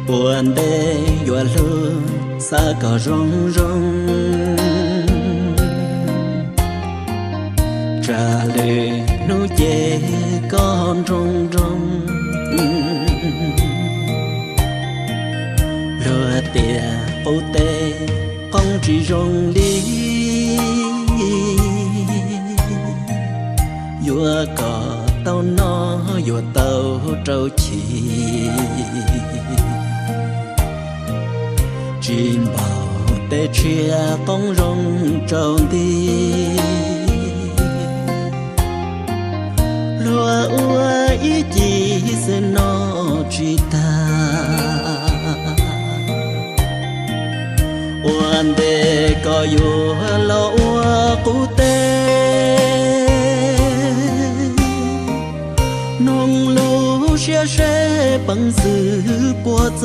Ua ntej yuav hlub, xav kom zoo zoo, tsam lwm hnub ces koj nroo nroo. Luag tias qub teb qoob tsis zoo li, yuav kom tau noj yuav tau rau chim. Tsis npaum tej tshiab qoob zoo tsaus nti, luag ua ib cim xwb noj tsis tag. Ua ntej koj yuav los ua qub teb, noog lub siab seb peev xwm puas